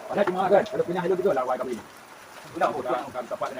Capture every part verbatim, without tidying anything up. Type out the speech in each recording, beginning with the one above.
Padahai cuma kan, kalau pinah itu betul lah, wai kami. Udah, udah, udah, tempat ni.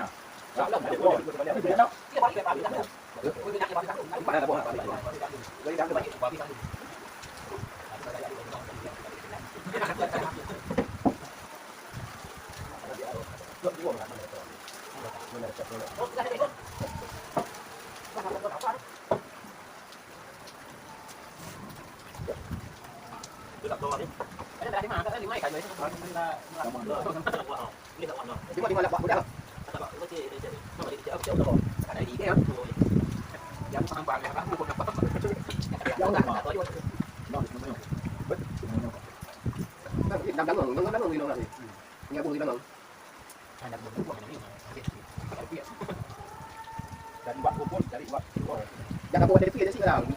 Dan buat kubur cari buat kubur. Jangan buat dari pihak sih lah. Ini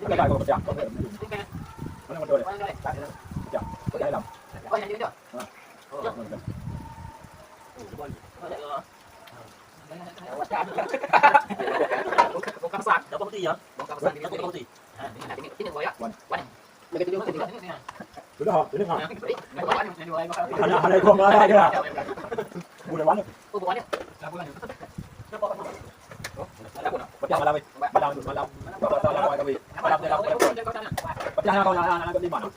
tak ada kau pecah. Mana motor dia? Pecah. Pecah dalam. Ha. Bongkar besar, dah bukti ya. Bongkar besar, dah bukti. Ha, ini, ini, ini, ini, ini. Sudah, ini kan. Ada, ada yang marah aja. Boleh banget. Pecah malam ni. Malam, malam. Malam, malam. Pecah nak kau nak, nak, nak di mana?